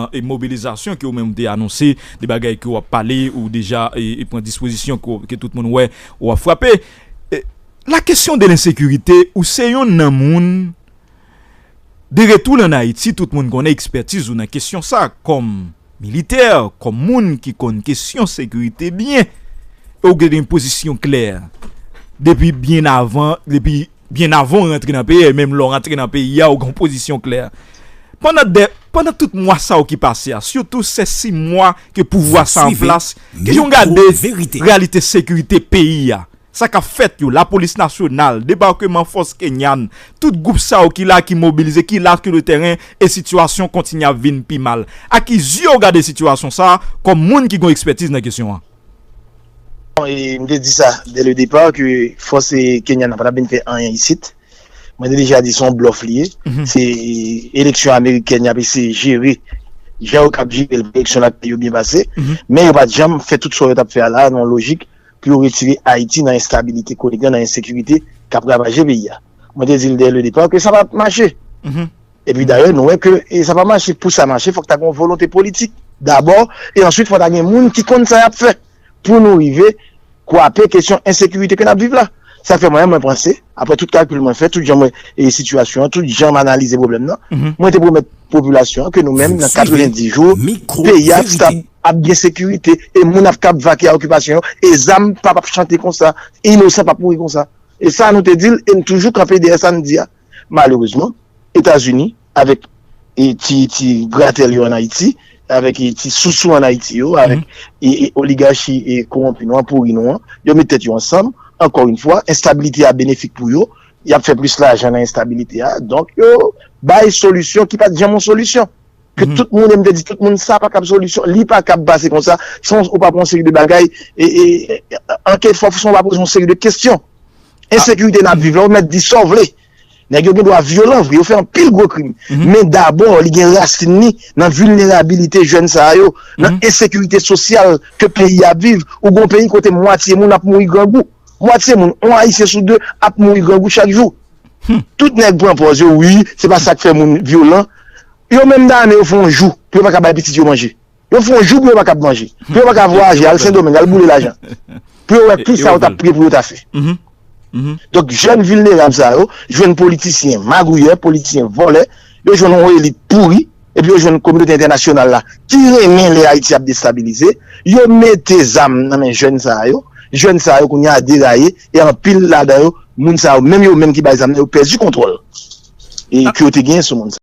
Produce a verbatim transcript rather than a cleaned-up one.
e mobilizasyon ke ou menm te anonse, de bagay ke w ap pale, ou deja e, e pran dispozisyon ke, ke tout moun wè, ou ap frape. E, la kesyon de lensekirite, ou se yonn nan moun, de retour en Ayiti, tout moun konnen ekspètiz ou nan kesyon sa, kòm militè, kòm moun ki konn kesyon sekirite byen, e ou gen yon pozisyon klè. Depi byen avan, depi byen avan w rantre nan peyi a, e menm lè w rantre nan peyi a, ou gen yon pozisyon klè. Pandan de, pandan tout mwa sa yo ki pase a, sitou se sis mwa ke pouvwa sa an plas, ki jan w gade reyalite sekirite peyi a, sa k ap fèt yo, lapolis nasyonal, debakman fòs kenyan, tout gwoup sa yo ki la, ki mobilize, ki la sou le teren, e sitiyasyon kontinye ap vin pi mal. A ki zye w gade sitiyasyon sa a, kòm moun ki gen ekspètiz nan kesyon an? E m te di sa dès le départ ke fòs e Kenya nan pa t ap vin fè anyen isit. Mwen te deja di se yon blòf li ye. Se eleksyon amerikèn y ap eseye jere. Jan yo k ap jere l pou eleksyon lakay yo byen pase. Men yo pa t janm fè tout sa yo t ap fè a la a nan yon lojik pou yo retire Ayiti nan enstabilite kwonik lan, nan ensekirite k ap ravaje peyi a. Mwen te di l dès le départ ke sa p ap mache. Epi dayè, nou wè ke e sa pa mache. Pou sa mache, fòk ta gen yon volonte politik dabò, e answit fòk ta gen moun ki konn sa y ap fè pou nou rive kwape kesyon ensekirite ke n ap viv la. Sa fè mwen, mwen panse, apre tout kalkil mwen fè, tout jan mwen e sitiyasyon an, tout jan m analize pwoblèm nan, mwen te pwomèt popilasyon an ke nou menm, nan katrevenndis jou, peyi a ap stab, ap gen sekirite, e moun ap kab vake a okipasyon yo, e zam p ap ap chante konsa, inosan p ap mouri konsa. E sa nou te di l, e n toujou kanpe dèyè sa n di a. Malerezman, Etazini, avèk e ti, ti gratèl yo ann Ayiti, avèk e ti sousou ann Ayiti yo, avèk e, e oligachi e kowonpi nou an, pouri nou an, yo met tèt yo ansanm, ankò yon fwa, enstabilite a benefik pou yo, y ap fè plis lajan nan enstabilite a, donk yo bay solisyon ki pa t janm yon solisyon. Ke tout moun, e m te di tout moun, sa pa kab solisyon, li pa kab pase konsa, san ou pa pran yon seri de bagay, e, e, e, ankèt fò, san ou pa poze yon seri de kesyon. Ensekirite n ap viv la, ou mèt di sa w vle. Nèg yo gen dwa vyolan vre, yo fè anpil gwo krim. Men dabò, li gen rasin li nan vilnerabilite jèn sa yo, nan ensekirite sosyal ke peyi a ap viv. Ou gen yon peyi kote mwatye moun ap mouri grangou. Mwatye moun, yon Ayisyen sou de ap mouri grangou chak jou. Tout nèg pran pòz yo, wi, se pa sa k fè moun vyolan. Yo menm dayè yo fè yon jou pou yo pa ka bay pitit yo manje. Yo fè yon jou pou yo pa kab manje. Pou yo pa ka vwayaje, al Sendomeng, al boule lajan. Pou yo wè kisa yo t ap priye pou yo ta fè. Donk, jèn vilnerab sa yo, jwenn politisyen magouyè, politisyen vòlè, yo jwenn yon elit pouri, epi yo jwenn kominote entènasyonal la ki renmen lè Ayiti ap destabilize, yo mete zam nan men jèn sa yo, jèn sa yo kounye a deraye, e anpil ladan yo, moun sa yo, menm yo menm ki bay zam nan, yo pèdi kontwòl e ke yo te genyen sou moun sa.